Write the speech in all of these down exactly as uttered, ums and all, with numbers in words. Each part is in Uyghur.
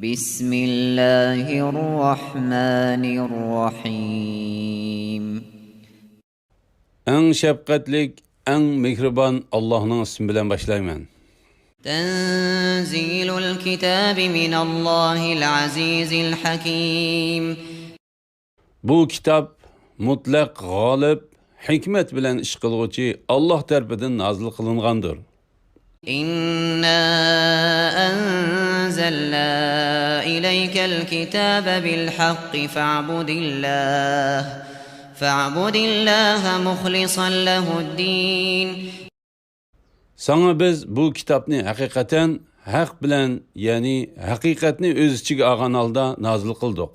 بسم الله الرحمن الرحيم. ئەڭ شەپقەتلىك، ئەڭ مېھرىبان ئاللاھنىڭ ئىسمى بىلەن باشلايمەن. تنزيل الكتاب من الله العزيز الحكيم. بۇ كىتاب مۇتلەق غالىب، ھېكمەت بىلەن ئىش قىلغۇچى ئاللاھ تەرىپىدىن نازىل قىلىنغاندۇر. إنا أنزلنا إليك الكتاب بالحق فاعبد الله، فاعبد الله مخلصا له الدين. ساڭا بىز بۇ كىتابنى ھەقىقەتەن ھەق بىلەن، يەنى ھەقىقەتنى ئۆز ئىچىگە ئالغان ھالدا نازىل قىلدۇق.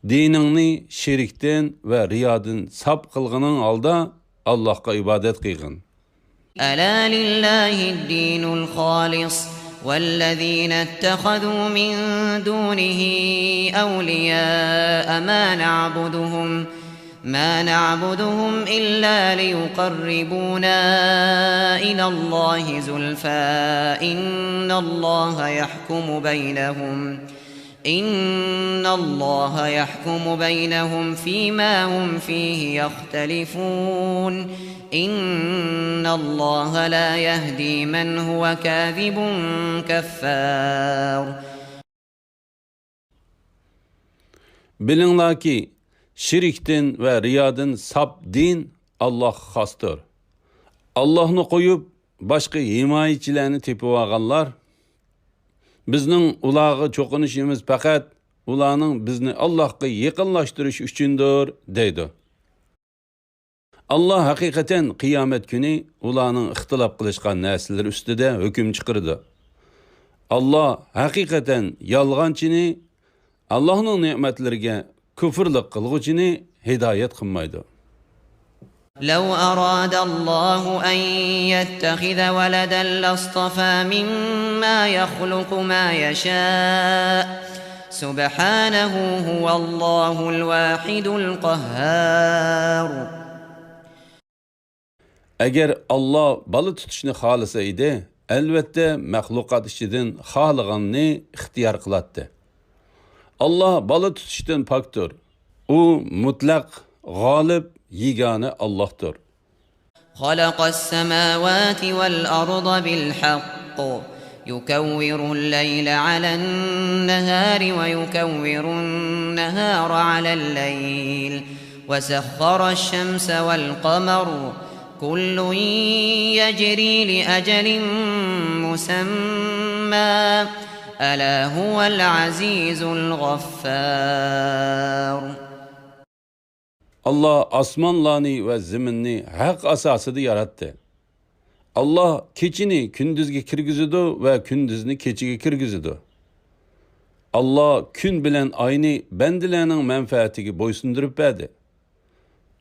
دىنىڭنى شېرىكتىن ۋە رىيادىن ساپ قىلغىنىڭ ھالدا ئاللاھقا ئىبادەت قىلغىن. ألا لله الدين الخالص والذين اتخذوا من دونه أولياء ما نعبدهم ما نعبدهم إلا ليقربونا إلى الله زلفى إن الله يحكم بينهم إن الله يحكم بينهم فيما هم فيه يختلفون إن الله لا يهدي من هو كاذب كفار. بىلىڭلاركى، شېرىكتىن ۋە رىيادىن ساپ دىن ئاللاھقا خاستۇر. ئاللاھنى قويۇپ، باشقا ھىمايىچىلەرنى تېپىۋالغانلار، بىزنىڭ ئۇلارغا چوقۇنۇشىمىز پەقەت ئۇلارنىڭ بىزنى ئاللاھقا يېقىنلاشتۇرۇشى ئۈچۈندۇر، دەيدۇ. ئاللاھ ھەقىقەتەن قىيامەت كۈنى ئۇلارنىڭ ئىختىلاپ قىلىشقان نەرسىلىرى ئۈستىدە ھۆكۈم چىقىرىدۇ. ئاللاھ ھەقىقەتەن يالغانچىنى، ئاللاھنىڭ نېمەتلىرىگە كۇفرلۇق قىلغۇچىنى ھىدايەت قىلمايدۇ. لو أراد الله أن يتخذ ولدا لاصطفى مما يخلق ما يشاء سبحانه هو الله الواحد القهار. ئەگەر ئاللاھ بالا تۇتۇشنى خالىسا ئىدى، ئەلۋەتتە مەخلۇقات ئىچىدىن خالىغاننى ئىختىيار قىلاتتى. ئاللاھ بالا تۇتۇشتىن پاكتۇر. ئۇ مۇتلەق، غالىب، يېگانە ئاللاھتۇر. خلق السماوات والأرض بالحق يكور الليل على النهار ويكور النهار على الليل وسخر الشمس والقمر كل يجري لأجل مسمى ألا هو العزيز الغفار. ئاللاھ ئاسمانلارنى ۋە زېمىننى ھەق ئاساسىدا ياراتتى. ئاللاھ كېچىنى كۈندۈزگە كىرگۈزىدۇ ۋە كۈندۈزنى كېچىگە كىرگۈزىدۇ. ئاللاھ كۈن بىلەن ئاينى بەندىلەرنىڭ مەنپەئەتىگە بويسۇندۇرۇپ بەردى.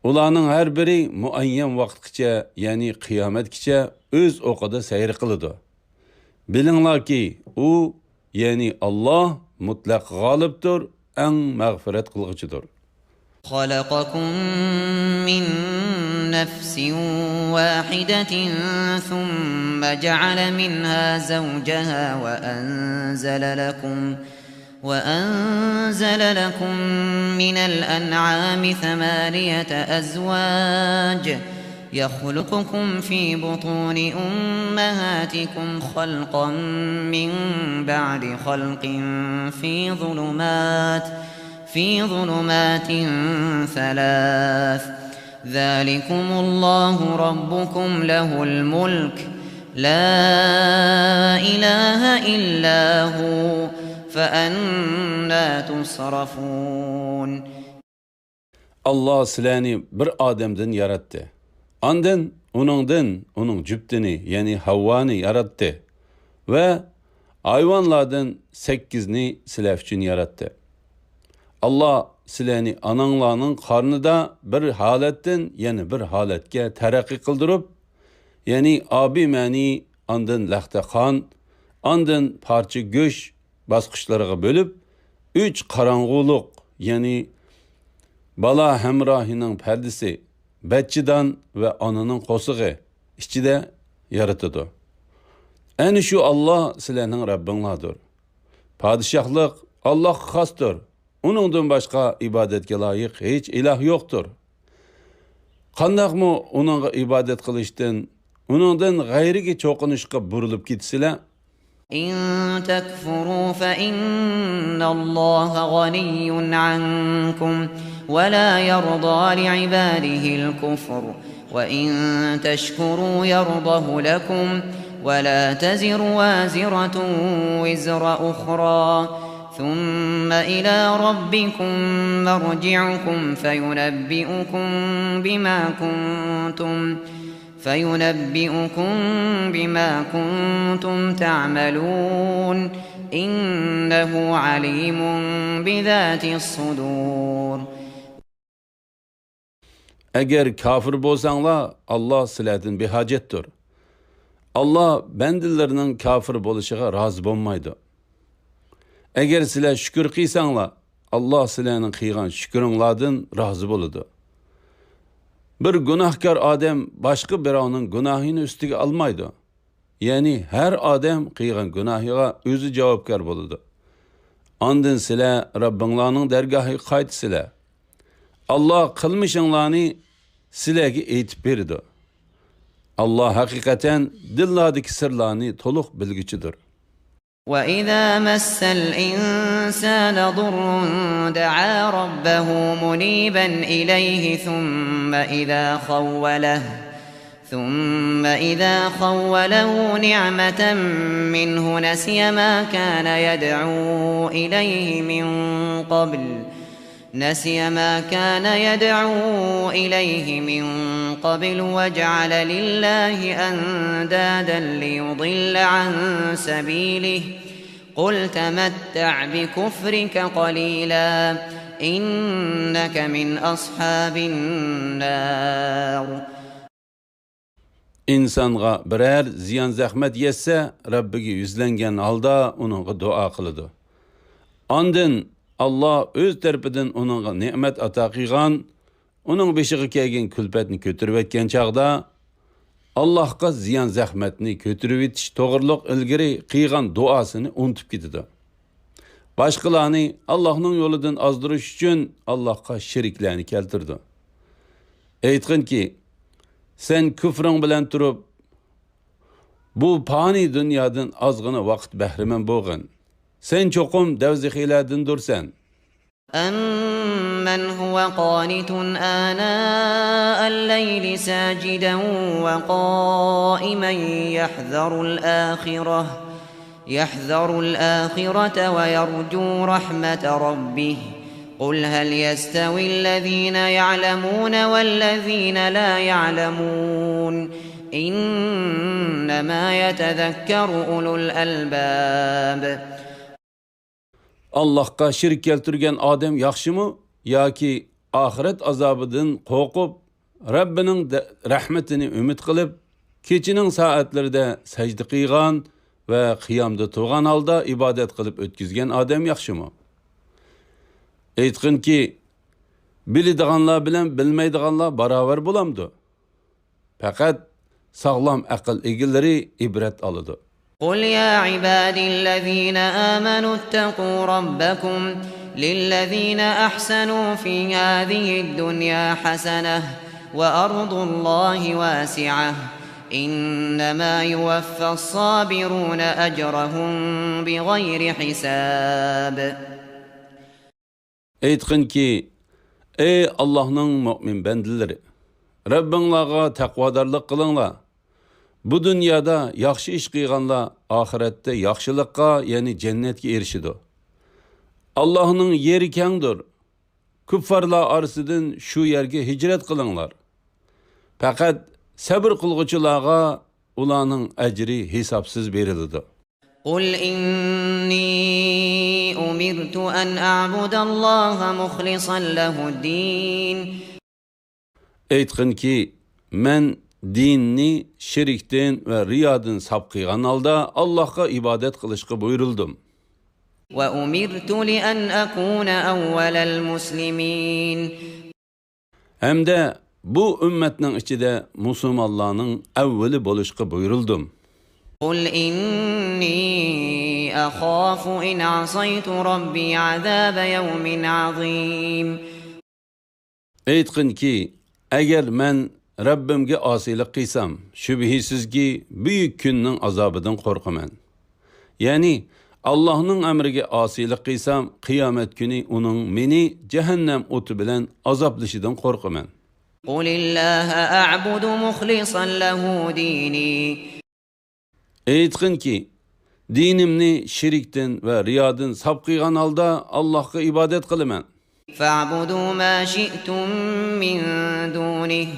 ئۇلارنىڭ ھەر بىرى مۇئەييەن ۋاقىتقىچە، يەنى قىيامەتكىچە ئۆز ئوقىدا سەير قىلىدۇ. بىلىڭلاركى، ئۇ، يەنى ئاللاھ مۇتلەق غالىبتۇر، ئەڭ مەغپىرەت قىلغۇچىدۇر. خلقكم من نفس واحدة ثم جعل منها زوجها وأنزل لكم وأنزل لكم من الأنعام ثمانية أزواج يخلقكم في بطون أمهاتكم خلقا من بعد خلق في ظلمات في ظلمات ثلاث ذلكم الله ربكم له الملك لا إله إلا هو فأنى تصرفون. ئاللاھ سىلەرنى بىر ئادەمدىن ياراتتى. ئاندىن ئۇنىڭدىن ئۇنىڭ جۈپتىنى، يەنى ھەۋۋانى ياراتتى ۋە ھايۋانلاردىن سەككىزنى سىلەر ئۈچۈن ياراتتى. ئاللاھ سىلەرنى ئاناڭلارنىڭ قارنىدا بىر ھالەتتىن يەنە بىر ھالەتكە تەرەققىي قىلدۇرۇپ، يەنى ئابىمەنى، ئاندىن لەختە قان، ئاندىن پارچە گۆش باسقۇچلىرىغا بۆلۈپ، ئۈچ قاراڭغۇلۇق، يەنى بالا ھەمراھىنىڭ پەردىسى، بەچچىدان ۋە ئانىنىڭ قورسىقى ئىچىدە يارىتىدۇ. ئەنە شۇ ئاللاھ سىلەرنىڭ رەببىڭلاردۇر. پادىشاھلىق ئاللاھقا خاستۇر. ئۇنىڭدىن باشقا ئىبادەتكە لايىق ھېچ ئىلاھ يوقتۇر. قانداقمۇ ئۇنىڭغا ئىبادەت قىلىشتىن، ئۇنىڭدىن غەيرىگە چوقۇنۇشقا بۇرۇلۇپ كېتىسىلەر؟ إن تكفروا فإن الله غني عنكم ولا يرضى لعباده الكفر وإن تشكروا يرضه لكم ولا تزر وازرة وزر أخرى ثم إلى ربكم مرجعكم فينبئكم بما كنتم فينبئكم بما كنتم تعملون إنه عليم بذات الصدور. ئەگەر كاپىر بولساڭلار، ئاللا سىلەردىن بىھاجەتتۇر. ئاللا بەندىلىرىنىڭ كاپىر بولۇشىغا رازى بولمايدۇ. ئەگەر سىلەر شۈكۈر قىلساڭلار، ئاللا سىلەرنىڭ قىلغان شۈكرۈڭلاردىن رازى بولىدۇ. بىر گۇناھكار ئادەم باشقا بىراۋنىڭ گۇناھىنى ئۈستىگە ئالمايدۇ. يەنى ھەر ئادەم قىلغان گۇناھىغا ئۆزى جاۋابكار بولىدۇ. ئاندىن سىلەر رەببىڭلارنىڭ دەرگاھىغا قايتىسىلەر. ئاللا قىلمىشىڭلارنى سىلەرگە ئېيتىپ بېرىدۇ. ئاللا ھەقىقەتەن دىللاردىكى سىرلارنى تولۇق بىلگۈچىدۇر. وإذا مس الإنسان ضر دعا ربه منيبا إليه ثم إذا خوله ثم إذا خوله نعمة منه نسي ما كان يدعو إليه من قبل نسي ما كان يدعو إليه من قبل وجعل لله أندادا ليضل عن سبيله قل تمتع بكفرك قليلا إنك من أصحاب النار. ئىنسانغا بىرەر زىيان-زەخمەت يەتسە، رەببىگە يۈزلەنگەن ھالدا ئۇنىڭغا دۇئا قىلىدۇ. ئاندىن ئاللا ئۆز تەرىپىدىن ئۇنىڭغا نېمەت ئاتا قىلغان، ئۇنىڭ بېشىغا كەلگەن كۈلپەتنى كۆتۈرۈۋەتكەن چاغدا، ئاللاھقا زىيان-زەخمەتنى كۆتۈرۈۋېتىش توغرۇلۇق ئىلگىرى قىلغان دۇئاسىنى ئۇنتۇپ كېتىدۇ. باشقىلارنى ئاللاھنىڭ يولىدىن ئازدۇرۇش ئۈچۈن ئاللاھقا شېرىكلەرنى كەلتۈرىدۇ. ئېيتقىنكى، سەن كۇفرۇڭ بىلەن تۇرۇپ، بۇ پانىي دۇنيادىن ئازغىنە ۋاقىت بەھرىمەن بولغىن. سەن چوقۇم دەۋزىخىيلەردىندۇرسەن. أمن هو قانت آناء الليل ساجدا وقائما يحذر الآخرة يحذر الآخرة ويرجو رحمة ربه قل هل يستوي الذين يعلمون والذين لا يعلمون إنما يتذكر أولو الألباب. ئاللاھقا شېرىك كەلتۈرگەن ئادەم ياخشىمۇ ياكى ئاخىرەت ئازابىدىن قورقۇپ، رەببىنىڭ دە-، رەھمىتىنى ئۈمىد قىلىپ، كېچىنىڭ سائەتلىرىدە سەجدە قىلغان ۋە قىيامدا تۇرغان ھالدا ئىبادەت قىلىپ ئۆتكۈزگەن ئادەم ياخشىمۇ؟ ئېيتقىنكى، بىلىدىغانلار بىلەن بىلمەيدىغانلار باراۋەر بولامدۇ؟ پەقەت ساغلام ئەقىل ئىگىلىرى ئىبرەت ئالىدۇ. قل يا عبادي الذين آمنوا اتقوا ربكم للذين أحسنوا في هذه الدنيا حسنة وأرض الله واسعة إنما يوفى الصابرون أجرهم بغير حساب. ئېيتقىنكى، ئەي ئاللاھنىڭ مۆمىن بەندىلىرى! رەببىڭلارغا تەقۋادارلىق قىلىڭلار. بۇ دۇنيادا ياخشى ئىش قىلغانلار ئاخىرەتتە ياخشىلىققا، يەنى جەننەتكە ئېرىشىدۇ. ئاللاھنىڭ يېرى كەڭدۇر. كۇپپارلار ئارىسىدىن شۇ يەرگە ھىجرەت قىلىڭلار. پەقەت سەبرى قىلغۇچىلارغا ئۇلارنىڭ ئەجرى ھېسابسىز بېرىلىدۇ. قل إني أمرت أن أعبد الله مخلصا له الدين. ئېيتقىنكى، مەن دىننى شېرىكتىن ۋە رىيادىن ساپ قىلغان ھالدا ئاللاھقا ئىبادەت قىلىشقا بۇيرۇلدۇم. وأمرت لأن أكون أول المسلمين. ھەمدە بۇ ئۈممەتنىڭ ئىچىدە مۇسۇلمانلارنىڭ ئەۋۋىلى بولۇشقا بۇيرۇلدۇم. قل إني أخاف إن عصيت ربي عذاب يوم عظيم. ئېيتقىنكى، ئەگەر مەن رەببىمگە ئاسىيلىق قىلسام، شۈبھىسىزكى، بۈيۈك كۈننىڭ ئازابىدىن قورقىمەن. يەنى، ئاللاھنىڭ ئەمرىگە ئاسىيلىق قىلسام، قىيامەت كۈنى ئۇنىڭ مېنى جەھەننەم ئوتى بىلەن ئازابلىشىدىن قورقىمەن. قل الله أعبد مخلصا له ديني. ئېيتقىنكى، دىنىمنى شىركتىن ۋە رىيادىن ساپ قىلغان ھالدا ئاللاھقا ئىبادەت قىلىمەن. فاعبدوا ما شئتم من دونه.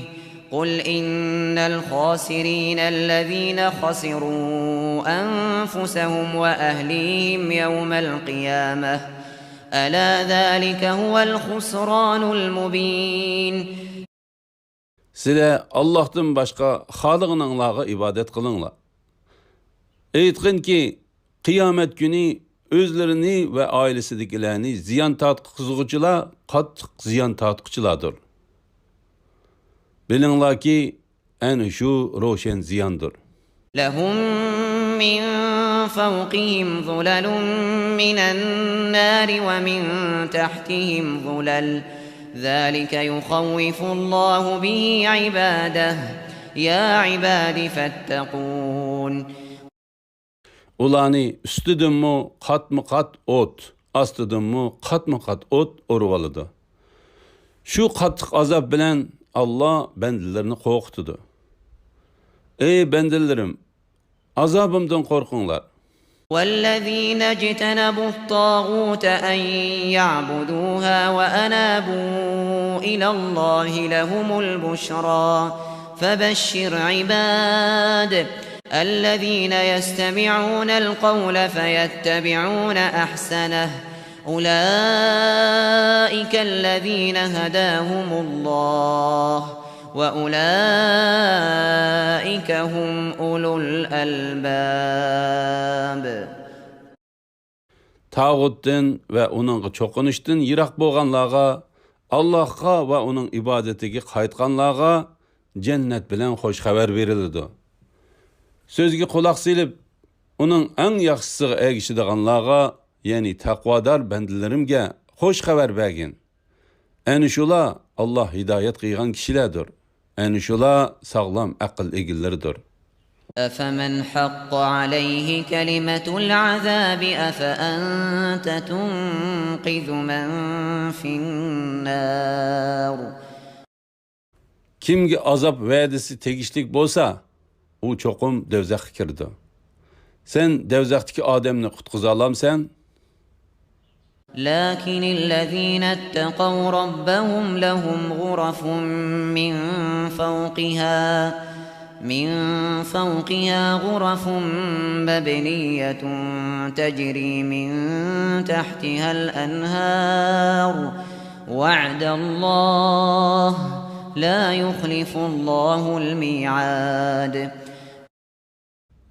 قل إن الخاسرين الذين خسروا أنفسهم وأهليهم يوم القيامة. ألا ذلك هو الخسران المبين. سىلەر ئاللاھتىن باشقا خالىغىنىڭلارغا ئىبادەت قىلىڭلار. ئېيتقىنكى، قىيامەت كۈنى ئۆزلىرىنى ۋە ئائىلىسىدىكىلەرنى زىيان تارتقۇزغۇچىلار قاتتىق زىيان تارتقۇچىلاردۇر. بىلىڭلاركى، ئەنە شۇ روشەن زىياندۇر. لهم من فوقهم ظلل من النار ومن تحتهم ظلل ذلك يخوف الله به عباده يا عباد فاتقون. ئۇلارنى ئۈستىدىنمۇ قاتمۇ قات ئوت، ئاستىدىنمۇ قاتمۇ قات ئوت ئورىۋالىدۇ. شۇ قاتتىق ئازاب بىلەن ئاللا بەندىلىرىنى قورقۇتىدۇ. ئەي بەندىلىرىم، ئازابىمدىن قورقۇڭلار. والذين اجتنبوا الطاغوت أن يعبدوها وأنابوا إلى الله لهم البشرى فبشر عباد الذين يستمعون القول فيتبعون أحسنه أولئك الذين هداهم الله وأولئك هم أولو الألباب. تاغۇتتىن ۋە ئۇنىڭغا چوقۇنۇشتىن يىراق بولغانلارغا، ئاللاھقا ۋە ئۇنىڭ ئىبادىتىگە قايتقانلارغا جەننەت بىلەن خوش خەۋەر بېرىلىدۇ. سۆزگە قۇلاق سېلىپ، ئۇنىڭ ئەڭ ياخشىسىغا ئەگىشىدىغانلارغا، يەنى تەقۋادار بەندىلىرىمگە خوش خەۋەر بەرگىن. ئەنە شۇلار ئاللا ھىدايەت قىلغان كىشىلەردۇر. ئەنە شۇلار ساغلام ئەقىل ئىگىلىرىدۇر. أفمن حق عليه كلمة العذاب أفأنت تنقذ من في النار. كىمگە ئازاب ۋەدىسى تېگىشلىك بولسا، ئۇ چوقۇم دوزاخقا كىرىدۇ. سەن دوزاختىكى ئادەمنى قۇتقۇزالامسەن؟ لكن الذين اتقوا ربهم لهم غرف من فوقها، من فوقها غرف مبنية تجري من تحتها الأنهار، وعد الله، لا يخلف الله الميعاد.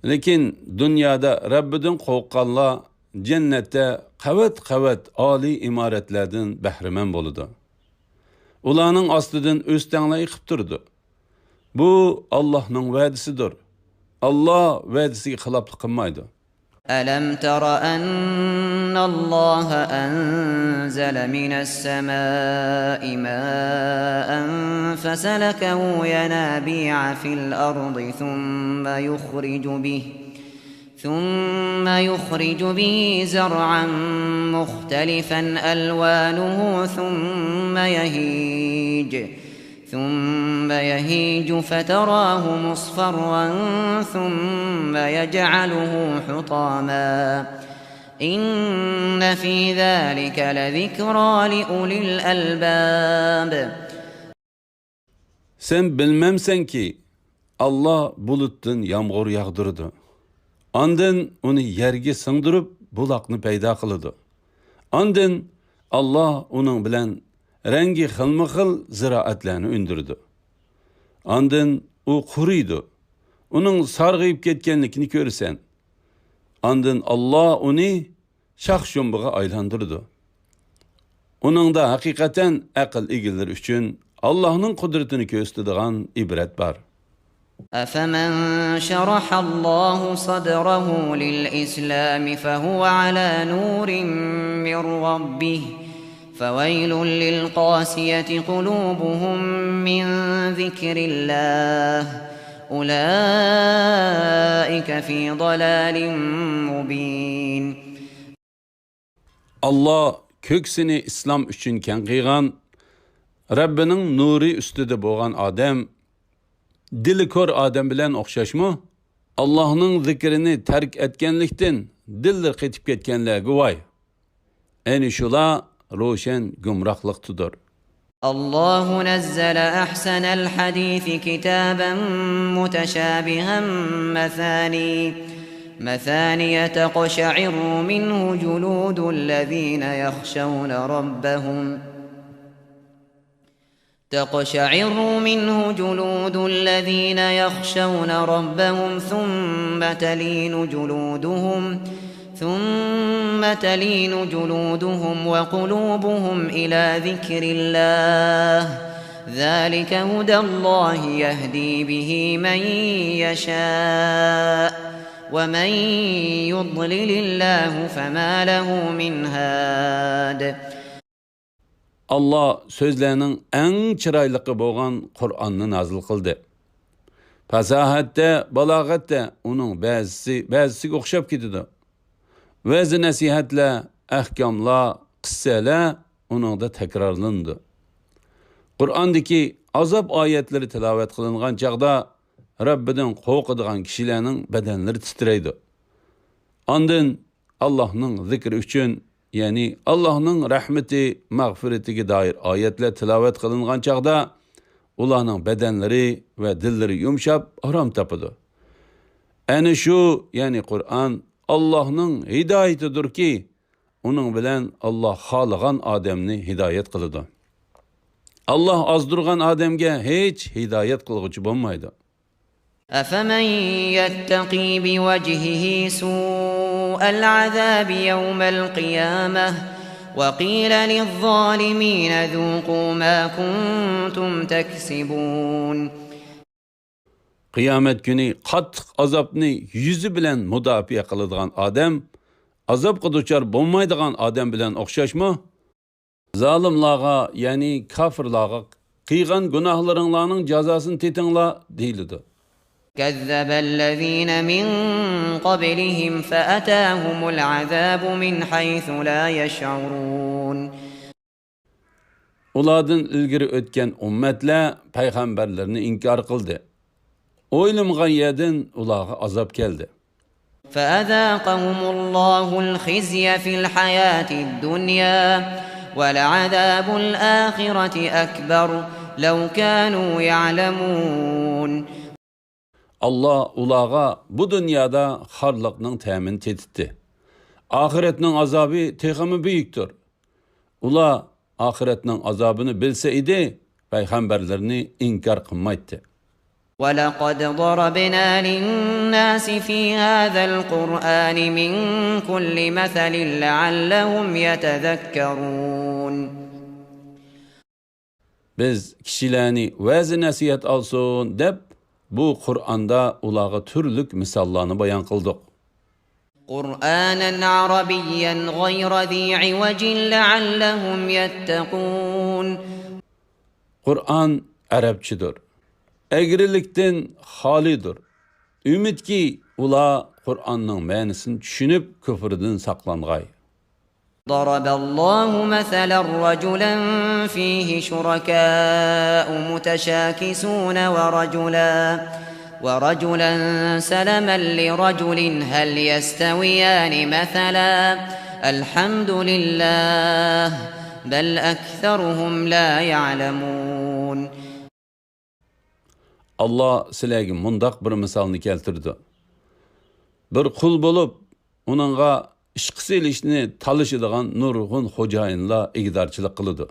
لېكىن دۇنيادا رەببىدىن قورققانلار جەننەتتە قەۋەت-قەۋەت ئالىي ئىمارەتلەردىن بەھرىمەن بولىدۇ. ئۇلارنىڭ ئاستىدىن ئۆستەڭلەر ئېقىپ تۇرىدۇ. بۇ ئاللاھنىڭ ۋەدىسىدۇر. ئاللا ۋەدىسىگە خىلاپلىق قىلمايدۇ. ألم تر أن الله أنزل من السماء ماء فسلكه ينابيع في الأرض ثم يخرج به، ثم يخرج به زرعا مختلفا ألوانه ثم يهيج، ثم يهيج فتراه مصفرا ثم يجعله حطاما إن في ذلك لذكرى لأولي الألباب. سەن بىلمەمسەنكى، ئاللا بۇلۇتتىن يامغۇر ياغدۇرىدۇ. ئاندىن ئۇنى يەرگە سىڭدۈرۈپ، بۇلاقنى پەيدا قىلىدۇ. ئاندىن ئاللا ئۇنىڭ بىلەن رەڭگى خىلمۇخىل زىرائەتلەرنى ئۈندۈرىدۇ. ئاندىن ئۇ قۇرۇيدۇ. ئۇنىڭ سارغىيىپ كەتكەنلىكىنى كۆرىسەن. ئاندىن ئاللا ئۇنى شاخ-شۇمبىغا ئايلاندۇرىدۇ. ئۇنىڭدا ھەقىقەتەن ئەقىل ئىگىلىرى ئۈچۈن ئاللاھنىڭ قۇدرىتىنى كۆرسىتىدىغان ئىبرەت بار. أفمن شرح الله صدره للإسلام فهو على نور من ربه فويل للقاسية قلوبهم من ذكر الله أولئك في ضلال مبين. ئاللا كۆكسىنى ئىسلام ئۈچۈن كەڭ قىلغان، رەببىنىڭ نۇرى ئۈستىدە بولغان ئادەم، دىلى كور ئادەم بىلەن ئوخشاشمۇ؟ ئاللاھنىڭ زىكرىنى تەرك ئەتكەنلىكتىن دىللىرى قېتىپ كەتكەنلەرگە ۋاي! ئەنە شۇلار روشەن گۇمراھلىقتىدۇر. الله نزل أحسن الحديث كتابا متشابها مثاني مثاني تقشعر منه جلود الذين يخشون ربهم تقشعر منه جلود الذين يخشون ربهم ثم تلين جلودهم ثم تلين جلودهم وقلوبهم إلى ذكر الله ذلك هدى الله يهدي به من يشاء ومن يضلل الله فما له من هاد. ئاللا سۆزلەرنىڭ ئەڭ چىرايلىقى بولغان قۇرئاننى نازىل قىلدى. پاساھەتتە، بالاغەتتە ئۇنىڭ بەزىسى بەزىسىگە ئوخشاپ كېتىدۇ. ۋەزى-نەسىھەتلەر، ئەھكاملار، قىسسەلەر ئۇنىڭدا تەكرارلىنىدۇ. قۇرئاندىكى ئازاب ئايەتلىرى تىلاۋەت قىلىنغان چاغدا رەببىدىن قورقىدىغان كىشىلەرنىڭ بەدەنلىرى تىترەيدۇ. ئاندىن ئاللاھنىڭ زىكرى ئۈچۈن، يەنى ئاللاھنىڭ رەھمىتى، مەغپىرىتىگە دائىر ئايەتلەر تىلاۋەت قىلىنغان چاغدا ئۇلارنىڭ بەدەنلىرى ۋە دىللىرى يۇمشاپ، ئارام تاپىدۇ. ئەنە شۇ، يەنى قۇرئان ئاللاھنىڭ ھىدايىتىدۇركى، ئۇنىڭ بىلەن ئاللا خالىغان ئادەمنى ھىدايەت قىلىدۇ. ئاللا ئازدۇرغان ئادەمگە ھېچ ھىدايەت قىلغۇچى بولمايدۇ. أفمن يتق بوجهه سوء العذاب يوم القيامة وقيل للظالمين ذوقوا ما كنتم تكسبون. قىيامەت كۈنى قاتتىق ئازابنى يۈزى بىلەن مۇداپىئە قىلىدىغان ئادەم ئازابقا دۇچار بولمايدىغان ئادەم بىلەن ئوخشاشمۇ؟ زالىملارغا، يەنى كاپىرلارغا، قىلغان گۇناھلىرىڭلارنىڭ جازاسىنى تېتىڭلار دېيىلىدۇ. كذب الذين من قبلهم فأتاهم العذاب من حيث لا يشعرون. ئۇلاردىن ئىلگىرى ئۆتكەن ئۈممەتلەر پەيغەمبەرلىرىنى ئىنكار قىلدى. ئويلىمىغان يەردىن ئۇلارغا ئازاب كەلدى. فأذاقهم الله الخزي في الحياة الدنيا ولعذاب الآخرة أكبر لو كانوا يعلمون. ئاللا ئۇلارغا بۇ دۇنيادا خارلىقنىڭ تەمىنى تېتىتتى. ئاخىرەتنىڭ ئازابى تېخىمۇ بۈيۈكتۇر. ئۇلار ئاخىرەتنىڭ ئازابىنى بىلسە ئىدى، پەيغەمبەرلىرىنى ئىنكار قىلمايتتى. ولقد ضربنا للناس في هذا القرآن من كل مثل لعلهم يتذكرون. بىز كىشىلەرنى ۋەزى-نەسىھەت ئالسۇن دەپ، بۇ قۇرئاندا ئۇلارغا تۈرلۈك مىساللارنى بايان قىلدۇق. قرآنا عربيا غير ذي عوج لعلهم يتقون. قۇرئان ئەرەبچىدۇر، ئەگرىلىكتىن خالىيدۇر. ئۈمىدكى، ئۇلار قۇرئاننىڭ مەنىسىنى چۈشىنىپ، كۇفرىدىن ساقلانغاي. ضرب الله مثلا رجلا فيه شركاء متشاكسون ورجلا ورجلا سلما لرجل هل يستويان مثلا الحمد لله بل أكثرهم لا يعلمون. ئاللا سىلەرگە مۇنداق بىر مىسالنى كەلتۈردى. بىر قۇل بولۇپ، ئۇنىڭغا ئىشقا سېلىشنى تالىشىدىغان نۇرغۇن خوجايىنلار ئىگىدارچىلىق قىلىدۇ.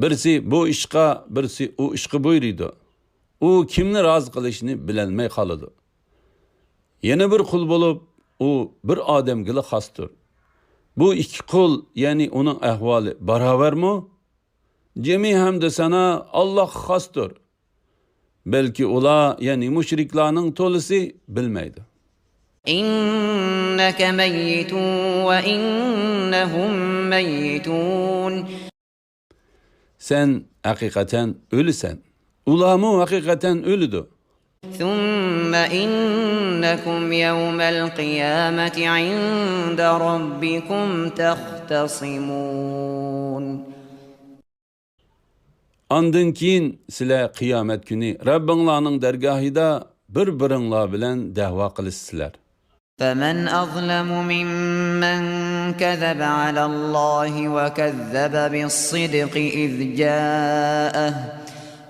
بىرسى بۇ ئىشقا، بىرسى ئۇ ئىشقا بۇيرۇيدۇ. ئۇ كىمنى رازى قىلىشنى بىلەلمەي قالىدۇ. يەنە بىر قۇل بولۇپ، ئۇ بىر ئادەمگىلا خاستۇر. بۇ ئىككى قۇل، يەنى ئۇنىڭ ئەھۋالى باراۋەرمۇ؟ جىمى ھەمدۇ سانا ئاللاغا خاستۇر. بەلكى ئۇلار، يەنى مۇشرىكلارنىڭ تولىسى بىلمەيدۇ. إنك ميت وإنهم ميتون. سەن ھەقىقەتەن ئۆلىسەن. ئۇلارمۇ ھەقىقەتەن ئۆلىدۇ. ثم إنكم يوم القيامة عند ربكم تختصمون. ئاندىن كېيىن سىلەر قىيامەت كۈنى رەببىڭلارنىڭ دەرگاھىدا بىر-بىرىڭلار بىلەن دەۋا قىلىسىلەر. فمن أظلم ممن كذب على الله وكذب بالصدق إذ جاءه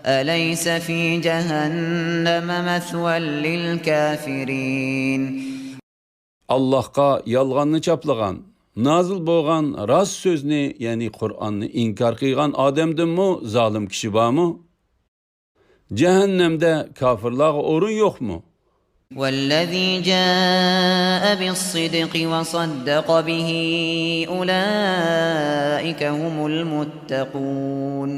أليس في جهنم مثوى للكافرين. ئاللاھقا يالغاننى چاپلىغان، نازىل بولغان راست سۆزنى، يەنى قۇرئاننى ئىنكار قىلغان ئادەمدىنمۇ زالىم كىشى بارمۇ؟ جەھەننەمدە كاپىرلارغا ئورۇن يوقمۇ؟ والذي جاء بالصدق وصدق به أولئك هم المتقون.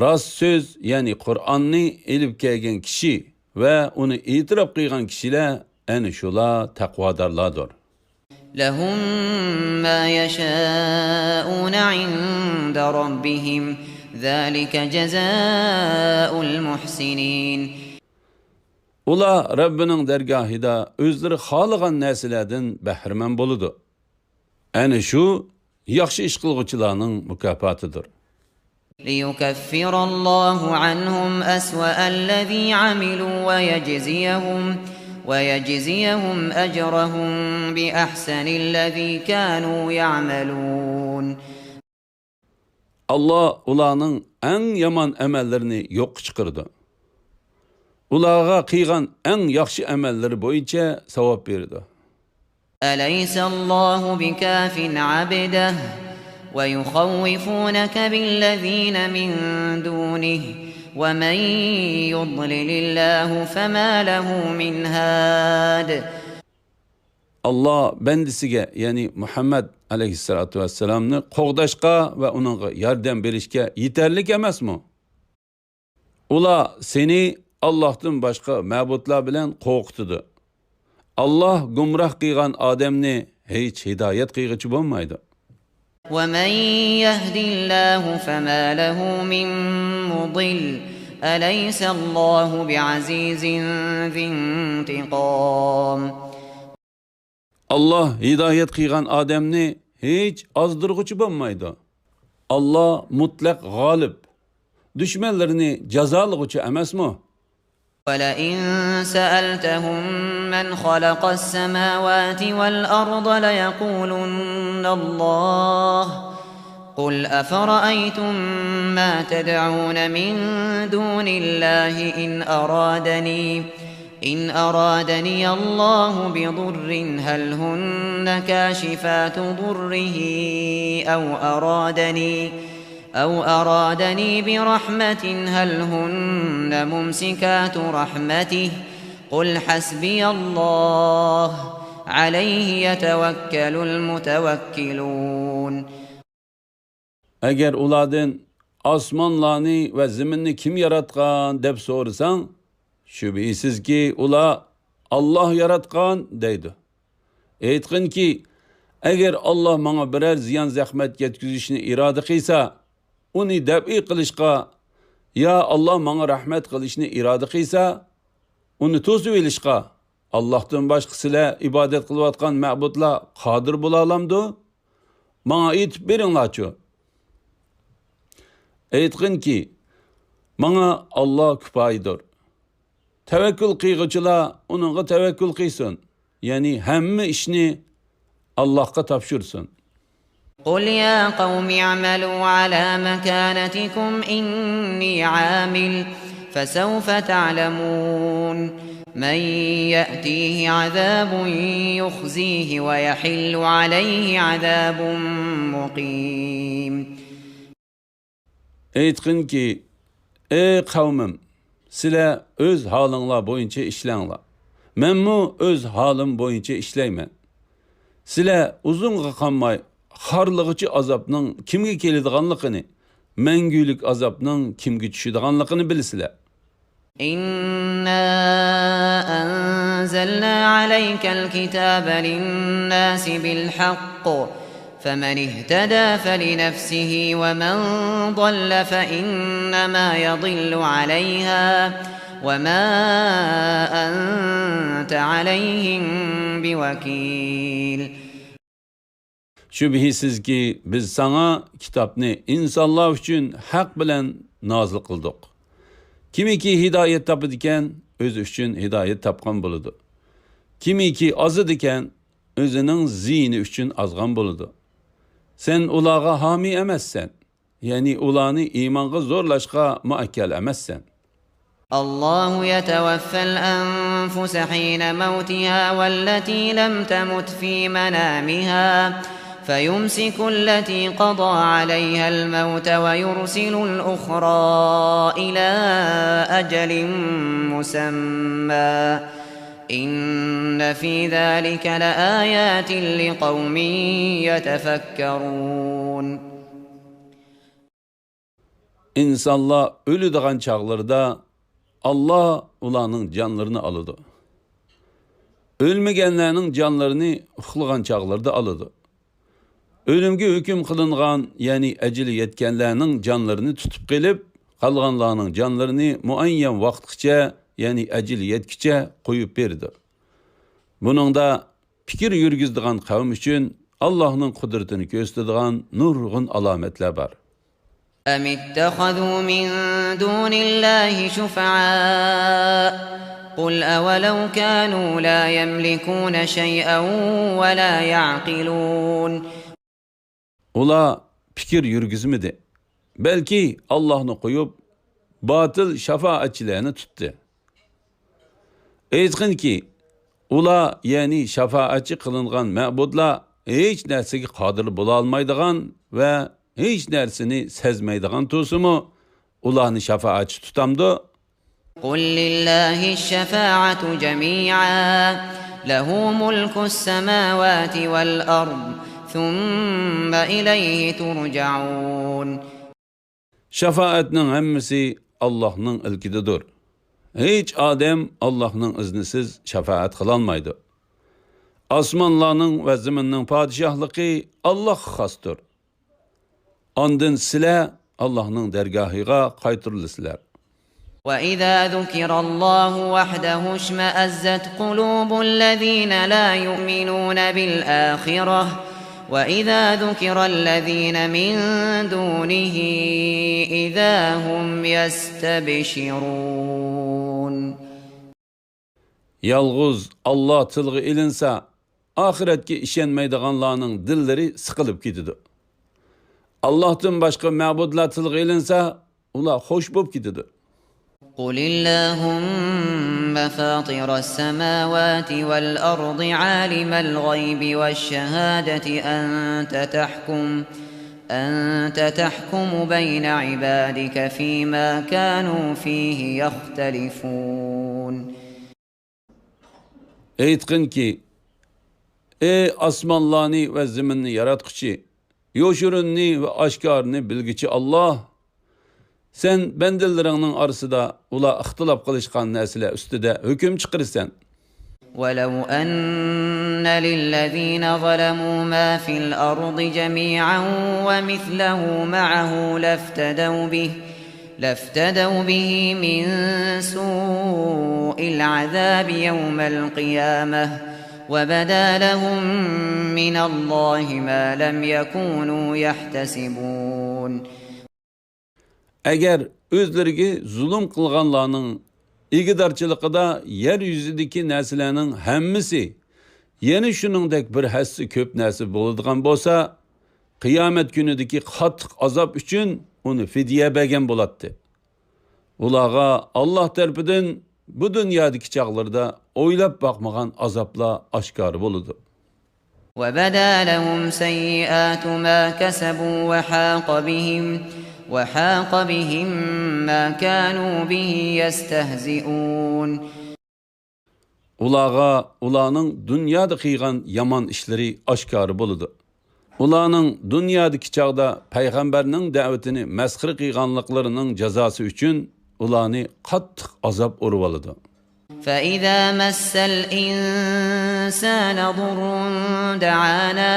راست سۆز، يەنى قۇرئاننى ئېلىپ كەلگەن كىشى ۋە ئۇنى ئېتىراپ قىلغان كىشىلەر، ئەنە شۇلار تەقۋادارلاردۇر. لهم ما يشاءون عند ربهم ذلك جزاء المحسنين. ئۇلار رەببىنىڭ دەرگاھىدا ئۆزلىرى خالىغان نەرسىلەردىن بەھرىمەن بولىدۇ. ئەنە شۇ ياخشى ئىش قىلغۇچىلارنىڭ مۇكاپاتىدۇر. ليكفر الله عنهم أسوأ الذي عملوا ويجزيهم، ويجزيهم أجرهم بأحسن الذي كانوا يعملون. ئاللا ئۇلارنىڭ ئەڭ يامان ئەمەللىرىنى يوققا چىقىرىدۇ. ئۇلارغا قىلغان ئەڭ ياخشى ئەمەللىرى بويىچە ساۋاب بېرىدۇ. أليس الله بكاف عبده ويخوفونك بالذين من دونه ومن يضلل الله فما له من هاد. ئاللا بەندىسىگە، يەنى مۇھەممەد ئەلەيھىسسالاتۇ ۋەسسالامنى قوغداشقا ۋە ئۇنىڭغا ياردەم بېرىشكە يېتەرلىك ئەمەسمۇ؟ ئۇلار سېنى ئاللاھتىن باشقا مەبۇدلار بىلەن قورقۇتىدۇ. ئاللا گۇمراھ قىلغان ئادەمنى ھېچ ھىدايەت قىلغۇچى بولمايدۇ. ومن يهد الله فما له من مضل. أليس الله بعزيز ذي انتقام. ئاللا ھىدايەت قىلغان ئادەمنى ھېچ ئازدۇرغۇچى بولمايدۇ. ئاللا مۇتلەق غالىب، دۈشمەنلىرىنى جازالىغۇچى ئەمەسمۇ؟ ولئن سألتهم من خلق السماوات والأرض ليقولن الله. قل أفرأيتم ما تدعون من دون الله إن أرادني، إن أرادني الله بضر هل هن كاشفات ضره أو أرادني، أو أرادني برحمة هل هن ممسكات رحمته، قل حسبي الله، عليه يتوكل المتوكلون. ئەگەر ئۇلاردىن، ئاسمانلارنى ۋە زېمىننى كىم ياراتقان؟ دەپ سورىساڭ، شۈبھىسىزكى، ئۇلار، ئاللا ياراتقان، دەيدۇ. ئېيتقىنكى، ئەگەر ئاللا ماڭا بىرەر زىيان-زەخمەت يەتكۈزۈشنى ئىرادە قىلسا، ئۇنى دەپئى قىلىشقا، يا ئاللا ماڭا رەھمەت قىلىشنى ئىرادە قىلسا، ئۇنى توسۇۋېلىشقا، ئاللاھتىن باشقا سىلەر ئىبادەت قىلىۋاتقان مەبۇدلار قادىر بولالامدۇ؟ ماڭا ئېيتىپ بېرىڭلارچۇ. ئېيتقىنكى، ماڭا ئاللا كۇپايىدۇر. تەۋەككۈل قىلغۇچىلار ئۇنىڭغا تەۋەككۈل قىلسۇن، يەنى ھەممە ئىشنى ئاللاھقا تاپشۇرسۇن. قل يا قوم اعملوا على مكانتكم إني عامل فسوف تعلمون من يأتيه عذاب يخزيه ويحل عليه عذاب مقيم. ئېيتقىنكى، ئەي قەۋمىم، سىلەر ئۆز ھالىڭلار بويىچە ئىشلەڭلار. مەنمۇ ئۆز ھالىم بويىچە ئىشلەيمەن. سىلەر ئۇزۇنغا قالماي خارلىغۇچى ئازابنىڭ كىمگە كېلىدىغانلىقىنى، مەڭگۈلۈك ئازابنىڭ كىمگە چۈشىدىغانلىقىنى بىلىسىلەر. إنا أنزلنا عليك الكتاب للناس بالحق فمن اهتدى فلنفسه ومن ضل فإنما يضل عليها وما أنت عليهم بوكيل. شۈبھىسىزكى، بىز ساڭا كىتابنى ئىنسانلار ئۈچۈن ھەق بىلەن نازىل قىلدۇق. كىمكى ھىدايەت تاپىدىكەن، ئۆزى ئۈچۈن ھىدايەت تاپقان بولىدۇ. كىمكى ئازىدىكەن، ئۆزىنىڭ زىيىنى ئۈچۈن ئازغان بولىدۇ. سەن ئۇلارغا ھامىي ئەمەسسەن. يەنى ئۇلارنى ئىمانغا زورلاشقا مۇئەككەل ئەمەسسەن. الله يتوفى الأنفس حين موتها والتي لم تمت في منامها فيمسك التي قضى عليها الموت ويرسل الأخرى إلى أجل مسمى إن في ذلك لآيات لقوم يتفكرون. ئىنسانلار ئۆلىدىغان چاغلىرىدا ئاللا ئۇلارنىڭ جانلىرىنى ئالىدۇ. ئۆلمىگەنلەرنىڭ جانلىرىنى ئۇخلىغان چاغلىرىدا ئالىدۇ. ئۆلۈمگە ھۆكۈم قىلىنغان، يەنى ئەجىلى يەتكەنلەرنىڭ جانلىرىنى تۇتۇپ قېلىپ، قالغانلارنىڭ جانلىرىنى مۇئەييەن ۋاقىتقىچە، يەنى ئەجىلى يەتكۈچە قويۇپ بېرىدۇ. بۇنىڭدا پىكىر يۈرگۈزىدىغان قەۋم ئۈچۈن ئاللاھنىڭ قۇدرىتىنى كۆرسىتىدىغان نۇرغۇن ئالامەتلەر بار. أم اتخذوا من دون الله شفعاء قل أولو كانوا لا يملكون شيئا ولا يعقلون. ئۇلار پىكىر يۈرگۈزمىدى، بەلكى ئاللاھنى قويۇپ، باتىل شاپائەتچىلەرنى تۇتتى. ئېيتقىنكى، ئۇلار، يەنى شاپائەتچى قىلىنغان مەبۇدلار ھېچ نەرسىگە قادىر بولالمايدىغان ۋە ھېچ نەرسىنى سەزمەيدىغان تۇرسىمۇ، ئۇلارنى شاپائەتچى تۇتامدۇ؟ قل لله الشفاعة جميعا له ملك السماوات والأرض ثم إليه ترجعون. شاپائەتنىڭ ھەممىسى ئاللاھنىڭ ئىلكىدىدۇر. ھېچ ئادەم ئاللاھنىڭ ئىزنىسىز شاپائەت قىلالمايدۇ. ئاسمانلارنىڭ ۋە زېمىننىڭ پادىشاھلىقى ئاللاھقا خاستۇر. ئاندىن سىلەر ئاللاھنىڭ دەرگاھىغا قايتۇرۇلىسىلەر. وإذا ذكر الله وحده اشمأزت قلوب الذين لا يؤمنون بالآخرة وإذا ذكر الذين من دونه إذا هم يستبشرون. يالغۇز ئاللا تىلغا ئېلىنسا، ئاخىرەتكە ئىشەنمەيدىغانلارنىڭ دىللىرى سىقىلىپ كېتىدۇ. ئاللاھتىن باشقا مەبۇدلار تىلغا ئېلىنسا، ئۇلار خوش بولۇپ كېتىدۇ. قل اللهم فاطر السماوات والأرض عالم الغيب والشهادة أنت تحكم أنت تحكم بين عبادك فيما كانوا فيه يختلفون. ئېيتقىنكى، ئەي ئاسمانلارنى ۋە زېمىننى ياراتقۇچى، يوشۇرۇننى ۋە ئاشكارىنى بىلگۈچى ئاللا! سەن بەندىلىرىڭنىڭ ئارىسىدا ئۇلار ئىختىلاپ قىلىشقان نەرسىلەر ئۈستىدە ھۆكۈم چىقىرىسەن. ولو أن للذين ظلموا ما في الأرض جميعا ومثله معه لافتدوا به لافتدوا به من سوء العذاب يوم القيامة وبدا لهم من الله ما لم يكونوا يحتسبون. ئەگەر ئۆزلىرىگە زۇلۇم قىلغانلارنىڭ ئىگىدارچىلىقىدا يەر يۈزىدىكى نەرسىلەرنىڭ ھەممىسى يەنە شۇنىڭدەك بىر ھەسسە كۆپ نەرسە بولىدىغان بولسا، قىيامەت كۈنىدىكى قاتتىق ئازاب ئۈچۈن ئۇنى فىدىيە بەرگەن بولاتتى. ئۇلارغا ئاللا تەرىپىدىن بۇ دۇنيادىكى چاغلىرىدا ئويلاپ باقمىغان ئازابلار ئاشكارا بولىدۇ. وبدا لهم سيئات ما كسبوا وحاق بهم وحاق بهم ما كانوا به يستهزئون. ئۇلارغا ئۇلارنىڭ دۇنيادا قىلغان يامان ئىشلىرى ئاشكارا بولىدۇ. ئۇلارنىڭ دۇنيادىكى چاغدا پەيغەمبەرنىڭ دەۋىتىنى مەسخىرە قىلغانلىقلىرىنىڭ جازاسى ئۈچۈن ئۇلارنى قاتتىق ئازاب ئۇرۇۋالىدۇ. فإذا مس الإنسان ضر دعانا،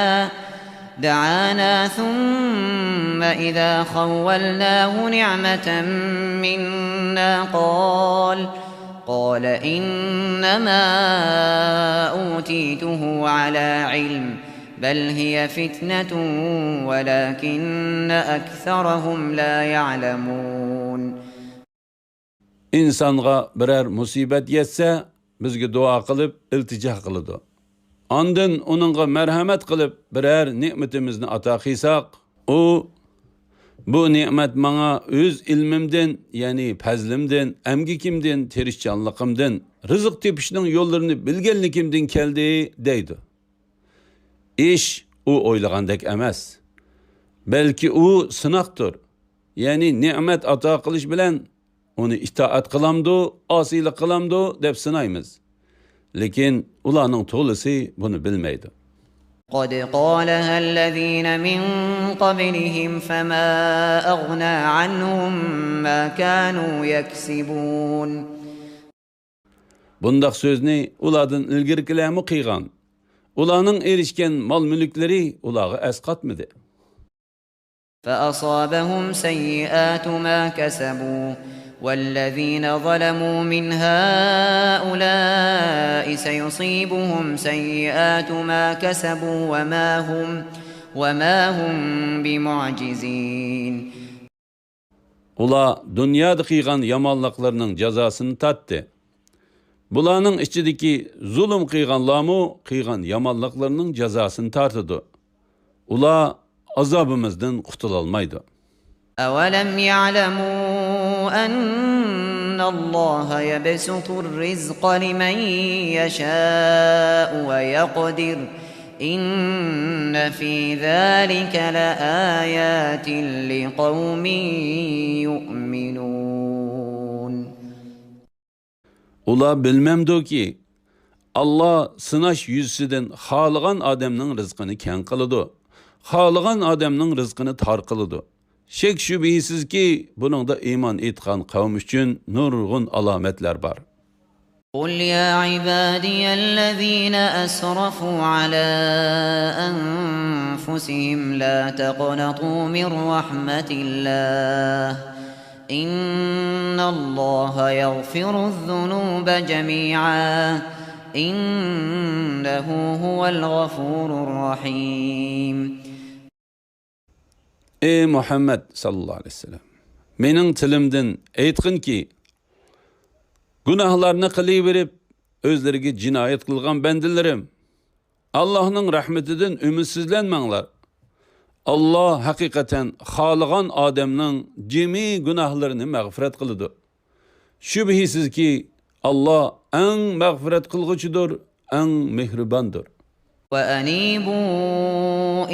دعانا ثم إذا خولناه نعمة منا قال، قال إنما أوتيته على علم، بل هي فتنة ولكن أكثرهم لا يعلمون. ئىنسانغا بىرەر مۇسىبەت يەتسە، بىزگە دۇئا قىلىپ، ئىلتىجا قىلىدۇ. ئاندىن ئۇنىڭغا مەرھەمەت قىلىپ، بىرەر نېمىتىمىزنى ئاتا قىلساق، ئۇ، «بۇ نېمەت ماڭا ئۆز ئىلمىمدىن، يەنى پەزلىمدىن، ئەمگىكىمدىن، تىرىشچانلىقىمدىن، رىزىق تېپىشنىڭ يوللىرىنى بىلگەنلىكىمدىن كەلدى» دەيدۇ. ئىش ئۇ ئويلىغاندەك ئەمەس. بەلكى ئۇ سىناقتۇر. يەنى نېمەت ئاتا قىلىش بىلەن ئۇنى ئىتائەت قىلامدۇ، ئاسىيلىق قىلامدۇ دەپ سىنايمىز. لېكىن ئۇلارنىڭ تولىسى بۇنى بىلمەيدۇ. قد قالها الذين من قبلهم فما أغنى عنهم ما كانوا يكسبون. بۇنداق سۆزنى ئۇلاردىن ئىلگىرىكىلەرمۇ قىلغان. ئۇلارنىڭ ئېرىشكەن مال-مۈلۈكلىرى ئۇلارغا ئەسقاتمىدى. فأصابهم سيئات ما كسبوا والذين ظلموا من هؤلاء سيصيبهم سيئات ما كسبوا وما هم، وما هم بمعجزين. ئۇلار دۇنيادا قىلغان يامانلىقلىرىنىڭ جازاسىنى تارتتى. بۇلارنىڭ ئىچىدىكى زۇلۇم قىلغانلارمۇ قىلغان يامانلىقلىرىنىڭ جازاسىنى تارتىدۇ. ئۇلار ئازابىمىزدىن قۇتۇلالمايدۇ. أولم يعلموا أن الله يبسط الرزق لمن يشاء ويقدر إن في ذلك لآيات لقوم يؤمنون. ئۇلار بىلمەمدۇكى، ئاللا سىناش يۈزىسىدىن خالىغان ئادەمنىڭ رىزقىنى كەڭ قىلىدۇ، خالىغان ئادەمنىڭ رىزقىنى تار قىلىدۇ. شەك-شۈبھىسىزكى، بۇنىڭدا ئىمان ئېيتقان قەۋم ئۈچۈن نۇرغۇن ئالامەتلەر بار. قل يا عبادي الذين أسرفوا على أنفسهم لا تقنطوا من رحمة الله إن الله يغفر الذنوب جميعا إنه هو الغفور الرحيم. ئى مۇھەممەد ساللاللاھۇ ئەلەيھى ۋەسەللەم، مېنىڭ تىلىمدىن ئېيتقىنكى، گۇناھلارنى قىلىۋېرىپ، ئۆزلىرىگە جىنايەت قىلغان بەندىلىرىم، ئاللاھنىڭ رەھمىتىدىن ئۈمىدسىزلەنمەڭلار. ئاللا ھەقىقەتەن خالىغان ئادەمنىڭ جىمى گۇناھلىرىنى مەغپىرەت قىلىدۇ. شۈبھىسىزكى، ئاللا ئەڭ مەغپىرەت قىلغۇچىدۇر، ئەڭ مېھرىباندۇر. وأنيبوا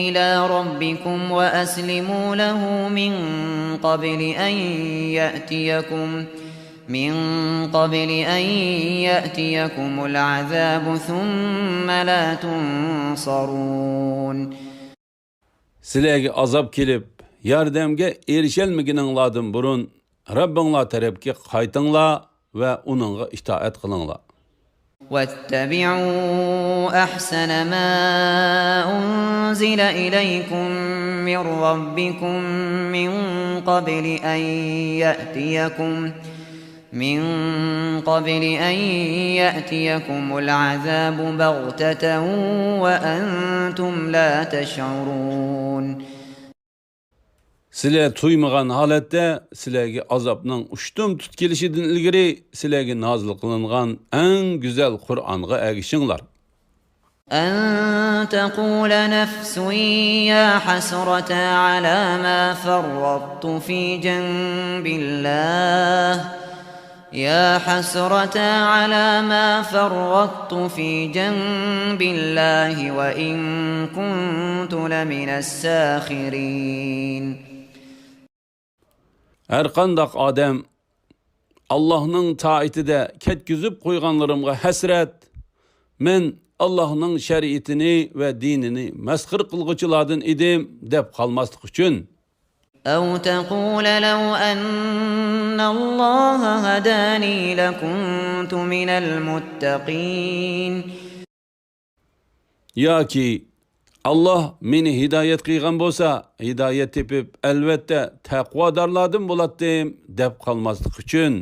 إلى ربكم وأسلموا له من قبل أن يأتيكم، من قبل أن يأتيكم العذاب ثم لا تنصرون. سىلەرگە ئازاب كېلىپ، ياردەمگە ئېرىشەلمىگىنىڭلاردىن بۇرۇن، رەببىڭلار تەرەپكە قايتىڭلار ۋە ئۇنىڭغا ئىتائەت قىلىڭلار. واتبعوا أحسن ما أنزل إليكم من ربكم من قبل أن يأتيكم من قبل أن يأتيكم العذاب بغتة وأنتم لا تشعرون. سىلەر تۇيمىغان ھالەتتە سىلەرگە ئازابنىڭ ئۇشتۇمتۇت كېلىشىدىن ئىلگىرى سىلەرگە نازىل قىلىنغان ئەڭ گۈزەل قۇرئانغا ئەگىشىڭلار. أن تقول نفس يا حسرتى على ما فرطت في جنب الله، يا حسرتى على ما فرطت في جنب الله وإن كنت لمن الساخرين. ھەرقانداق ئادەم، «ئاللاھنىڭ تائىتىدە كەتكۈزۈپ قويغانلىرىمغا ھەسرەت، مەن ئاللاھنىڭ شەرىئىتىنى ۋە دىنىنى مەسخىرە قىلغۇچىلاردىن ئىدىم» دەپ قالماسلىق ئۈچۈن، أو تقول لو أن الله هداني لكنت من المتقين. ياكى، ئاللاھ مېنى ھىدايەت قىلغان بولسا، ھىدايەت تېپىپ، ئەلۋەتتە تەقۋادارلاردىن بولاتتىم، دەپ قالماسلىق ئۈچۈن.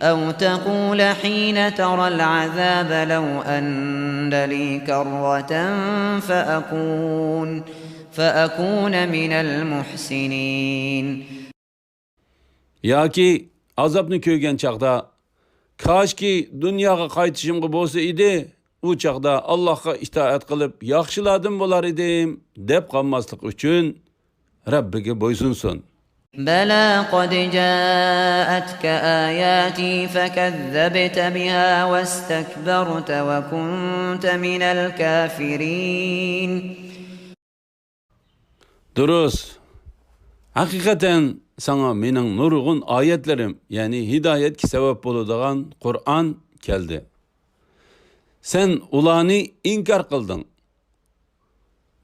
أو تقول حين ترى العذاب لو أن لي كرة فأكون، فأكون من المحسنين. ياكى ئازابنى كۆرگەن چاغدا، كاشكى دۇنياغا قايتىشىمغا بولسا ئىدى، ئۇ چاغدا ئاللاھقا ئىتائەت قىلىپ، ياخشىلاردىن بولار ئىدىم، دەپ قالماسلىق ئۈچۈن رەببىگە بويسۇنسۇن. بلى قد جاءتك آياتي فكذبت بها واستكبرت وكنت من الكافرين. دۇرۇس. ھەقىقەتەن ساڭا مېنىڭ نۇرغۇن ئايەتلىرىم، يەنى ھىدايەتكە سەۋەب بولىدىغان قۇرئان كەلدى. سەن ئۇلارنى ئىنكار قىلدىڭ.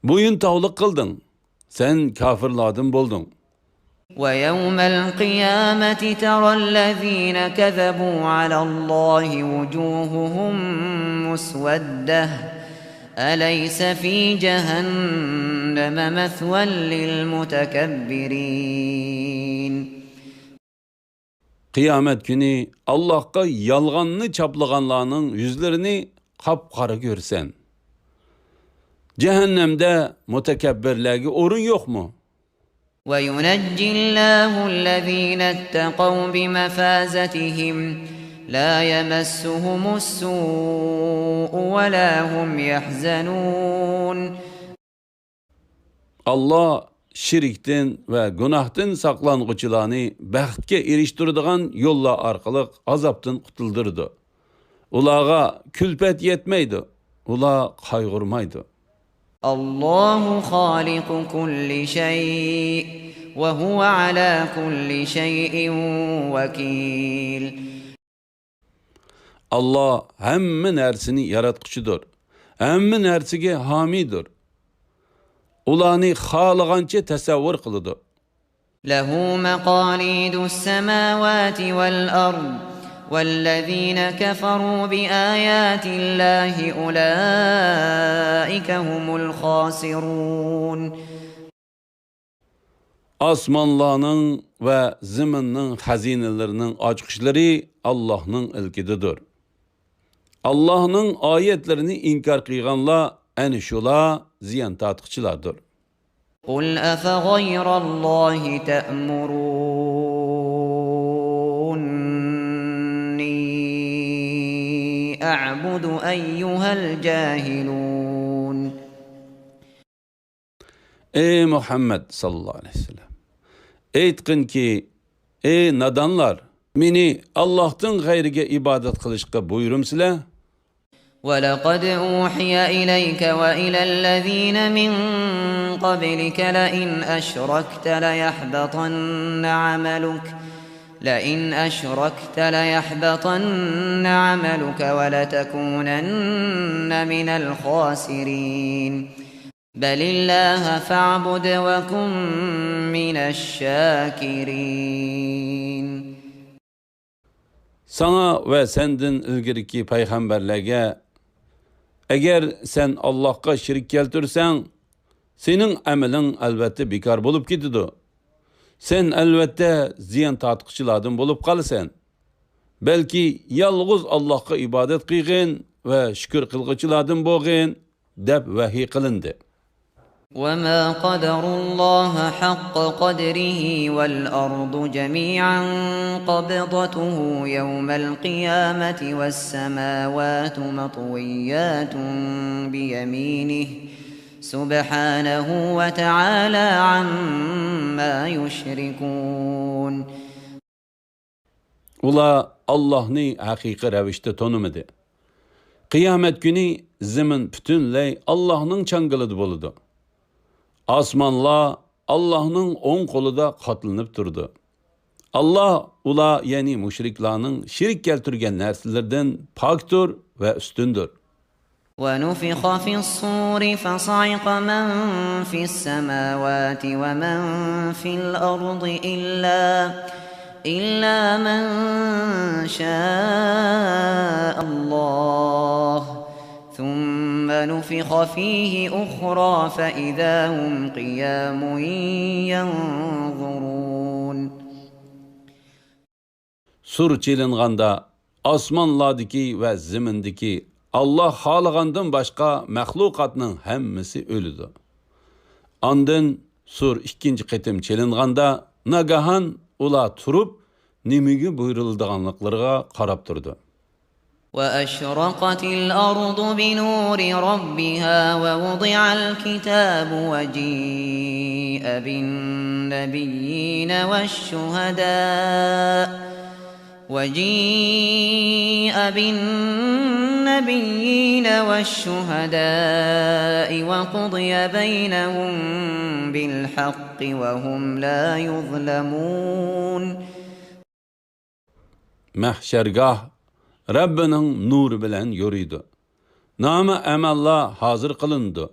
بويۇن تاۋلىق قىلدىڭ. سەن كاپىرلاردىن بولدۇڭ. ويوم القيامة ترى الذين كذبوا على الله وجوههم مسودة. أليس في جهنم مثوى للمتكبرين. قىيامەت كۈنى ئاللاھقا يالغاننى چاپلىغانلارنىڭ يۈزلىرىنى قاپقارا كۆرىسەن. جەھەننەمدە مۇتەكەببىرلەرگە ئورۇن يوقمۇ؟ وينجي الله الذين اتقوا بمفازتهم لا يمسهم السوء ولا هم يحزنون. ئاللاھ شىركتىن ۋە گۇناھتىن ساقلانغۇچىلارنى بەختكە ئېرىشتۈرىدىغان يوللار ئارقىلىق ئازابتىن قۇتۇلدۇرىدۇ. ئۇلارغا كۈلپەت يەتمەيدۇ، ئۇلار قايغۇرمايدۇ. الله خالق كل شيء وهو على كل شيء وكيل. ئاللاھ ھەممە نەرسىنى ياراتقۇچىدۇر، ھەممە نەرسىگە ھامىيدۇر. ئۇلارنى خالىغانچە تەسەۋۋۇر قىلىدۇ. له مقاليد السماوات والأرض والذين كفروا بآيات الله أولئك هم الخاسرون. ئاسمانلارنىڭ ۋە زېمىننىڭ خەزىنىلىرىنىڭ ئاچقۇچلىرى ئاللاھنىڭ ئىلكىدىدۇر. ئاللاھنىڭ ئايەتلىرىنى ئىنكار قىلغانلار ئەنە شۇلار زىيان تارتقۇچىلاردۇر. قل أفغير الله تأمروني أعبد أيها الجاهلون. ئەي مۇھەممەد ساللاللاھۇ ئەلەيھى ۋەسەللەم! ئېيتقىنكى، ئەي نادانلار! مېنى ئاللاھتىن غەيرىگە ئىبادەت قىلىشقا بۇيرۇمسىلەر؟ ولقد أوحي إليك وإلى الذين من قبلك لئن أشركت ليحبطن عملك، لئن أشركت ليحبطن عملك ولتكونن من الخاسرين. بل الله فاعبد وكن من الشاكرين. ساڭا ۋە سەندىن ئىلگىرىكى پەيغەمبەرلەرگە، ئەگەر سەن ئاللاھقا شېرىك كەلتۈرسەڭ، سېنىڭ ئەمىلىڭ ئەلۋەتتە بىكار بولۇپ كېتىدۇ. سەن ئەلۋەتتە زىيان تارتقۇچىلاردىن بولۇپ قالىسەن. بەلكى يالغۇز ئاللاھقا ئىبادەت قىلغىن ۋە شۈكۈر قىلغۇچىلاردىن بولغىن، دەپ ۋەھىي قىلىندى. وما قدروا الله حق قدره والأرض جميعا قبضته يوم القيامة والسماوات مطويات بيمينه سبحانه وتعالى عما يشركون. ئۇلار ئاللاھنى ھەقىقىي رەۋىشتە تونۇمىدى. قىيامەت كۈنى زېمىن پۈتۈنلەي ئاللاھنىڭ چاڭگىلىدا بولىدۇ. ئاسمانلار ئاللاھنىڭ ئوڭ قولىدا قاتلىنىپ تۇرىدۇ. ئاللاھ ئۇلار، يەنى مۇشرىكلارنىڭ شېرىك كەلتۈرگەن نەرسىلىرىدىن پاكتۇر ۋە ئۈستۈندۇر. ونفخ في الصور فصعق من في السماوات ومن في الأرض إلا، إلا من شاء الله، ثم نفخ فيه أخرى فإذا هم قيام ينظرون. سۇر چېلىنغاندا، ئاسمانلاردىكى ۋە زېمىندىكى، ئاللا خالىغاندىن باشقا مەخلۇقاتنىڭ ھەممىسى ئۆلىدۇ. ئاندىن سۇر ئىككىنچى قېتىم چېلىنغاندا، ناگاھان ئۇلار تۇرۇپ، نېمىگە بۇيرۇلىدىغانلىقلىرىغا قاراپ تۇرىدۇ. وأشرقت الأرض بنور ربها ووضع الكتاب وجيء بالنبيين والشهداء، وجيء بالنبيين والشهداء وقضي بينهم بالحق وهم لا يظلمون. مەھشەرگاھ رەببىنىڭ نۇرى بىلەن يورۇيدۇ. نامە ئەمەللار ھازىر قىلىنىدۇ.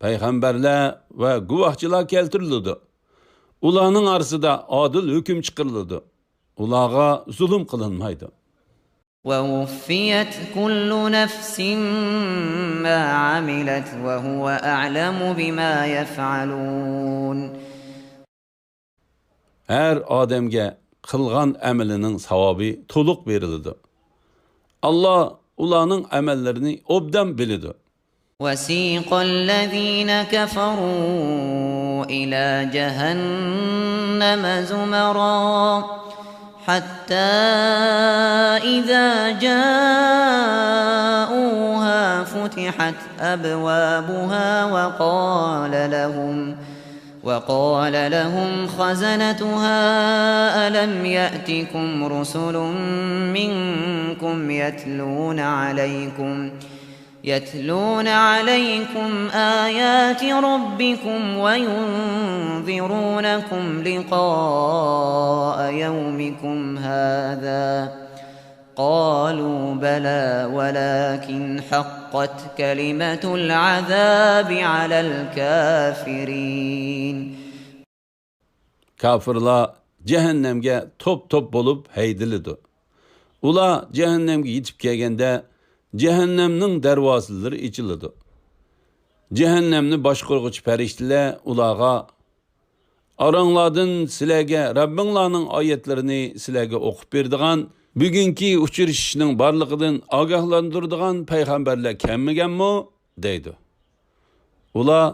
پەيغەمبەرلەر ۋە گۇۋاھچىلار كەلتۈرۈلىدۇ. ئۇلارنىڭ ئارىسىدا ئادىل ھۆكۈم چىقىرىلىدۇ. ئۇلارغا زۇلۇم قىلىنمايدۇ. ووفيت كل نفس ما عملت وهو أعلم بما يفعلون. ھەر ئادەمگە قىلغان ئەمىلىنىڭ ساۋابى تولۇق بېرىلىدۇ. ئاللا ئۇلارنىڭ ئەمەللىرىنى ئوبدان بىلىدۇ. وسيق الذين كفروا إلى جهنم زمرا حتى إذا جاءوها فتحت أبوابها وقال لهم وقال لهم خزنتها ألم يأتكم رسل منكم يتلون عليكم يتلون عليكم آيات ربكم وينذرونكم لقاء يومكم هذا قالوا بلى ولكن حقت كلمة العذاب على الكافرين. كاپىرلار جەھەننەمگە توپ-توپ بولۇپ ھەيدىلىدۇ. ئۇلار جەھەننەمگە يېتىپ كەلگەندە، جەھەننەمنىڭ دەرۋازىلىرى ئېچىلىدۇ. جەھەننەمنى باشقۇرغۇچى پەرىشتىلەر ئۇلارغا، ئاراڭلاردىن سىلەرگە رەببىڭلارنىڭ ئايەتلىرىنى سىلەرگە ئوقۇپ بېرىدىغان، بۈگۈنكى ئۇچرىشىشنىڭ بارلىقىدىن ئاگاھلاندۇرىدىغان پەيغەمبەرلەر كەلمىگەنمۇ؟ دەيدۇ. ئۇلار،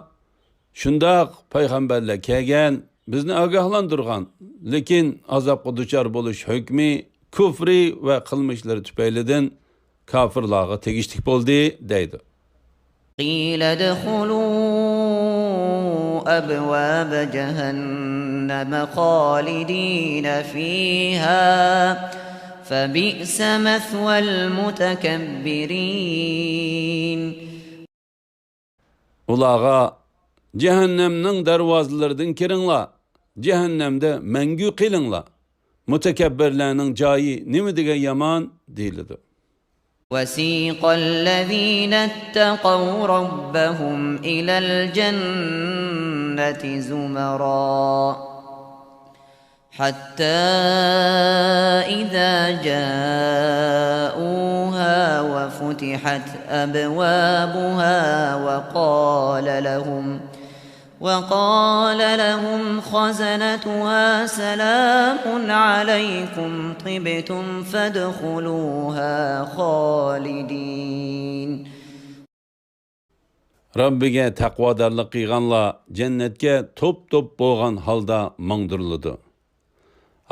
شۇنداق، پەيغەمبەرلەر كەلگەن، بىزنى ئاگاھلاندۇرغان، لېكىن ئازابقا دۇچار بولۇش ھۆكمى كۇفرى ۋە قىلمىشلىرى تۈپەيلىدىن كاپىرلارغا تېگىشلىك بولدى، دەيدۇ. قيل ادخلوا أبواب جهنم خالدين فيها فبئس مثوى المتكبرين. ئۇلارغا، جەھەننەمنىڭ دەرۋازىلىرىدىن كىرىڭلار، جەھەننەمدە مەڭگۈ قېلىڭلار، مۇتەكەببىرلەرنىڭ جايى نېمە دېگەن يامان، دېيىلىدۇ. وسيق الذين اتقوا ربهم إلى الجنة زمرا حتى إذا جاءوها وفتحت أبوابها وقال لهم وقال لهم خزنتها سلام عليكم طبتم فادخلوها خالدين. رەببىگە تەقۋادارلىق قىلغانلار جەننەتكە توپ-توپ بولغان ھالدا ماڭدۇرۇلىدۇ.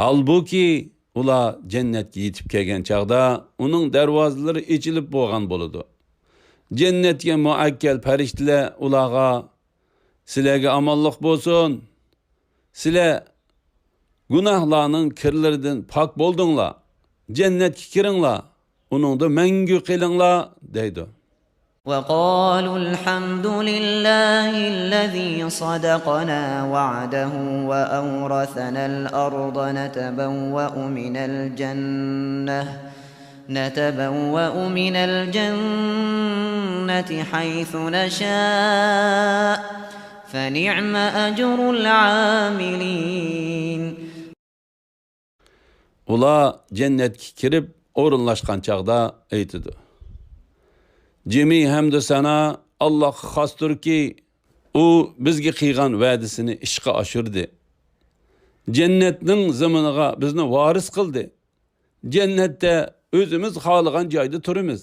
ھالبۇكى، ئۇلار جەننەتكە يېتىپ كەلگەن چاغدا ئۇنىڭ دەرۋازىلىرى ئېچىلىپ بولغان بولىدۇ. جەننەتكە مۇئەككەل پەرىشتىلەر ئۇلارغا، سىلەرگە ئامانلىق بولسۇن، سىلەر گۇناھلارنىڭ كىرلىرىدىن پاك بولدۇڭلار، جەننەتكە كىرىڭلار، ئۇنىڭدا مەڭگۈ قېلىڭلار، دەيدۇ. وقالوا الحمد لله الذي صدقنا وعده وأورثنا الأرض نتبوأ من الجنة نتبوأ من الجنة حيث نشاء فنعم أجر العاملين. ئۇلار جەننەتكە كىرىپ ئورۇنلاشقان چاغدا ئېيتىدۇ: جىمى ھەمدۇ سانا ئاللاھقا خاستۇركى، ئۇ بىزگە قىلغان ۋەدىسىنى ئىشقا ئاشۇردى. جەننەتنىڭ زېمىنىغا بىزنى ۋارىس قىلدى. جەننەتتە ئۆزىمىز خالىغان جايدا تۇرىمىز.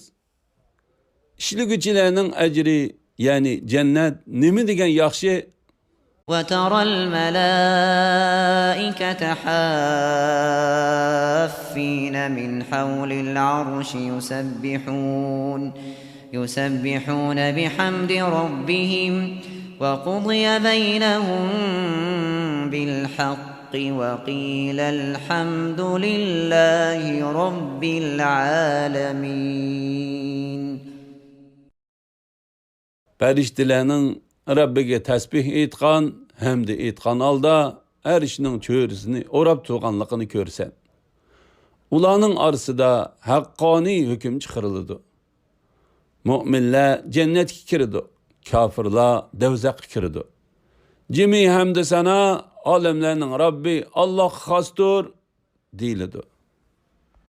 ئىشلىگۈچىلەرنىڭ ئەجرى، يەنى جەننەت نېمە دېگەن ياخشى! وترى الملائكة حافين من حول العرش يسبحون يسبحون بحمد ربهم وقضي بينهم بالحق وقيل الحمد لله رب العالمين. پەرىشتىلەرنىڭ رەببىگە تەسبىھ ئېيتقان ھەمدە ئېيتقان ھالدا ئەرشنىڭ چۆرىسىنى ئوراپ تۇرغانلىقىنى كۆرىسەن. ئۇلارنىڭ ئارىسىدا ھەققانىي ھۆكۈم چىقىرىلىدۇ. مۆمىنلەر جەننەتكە كىرىدۇ، كاپىرلار دەۋزەخكە كىرىدۇ. جىمى ھەمدە سانا ئالەملەرنىڭ رەببى ئاللاھقا خاستۇر دېيىلىدۇ.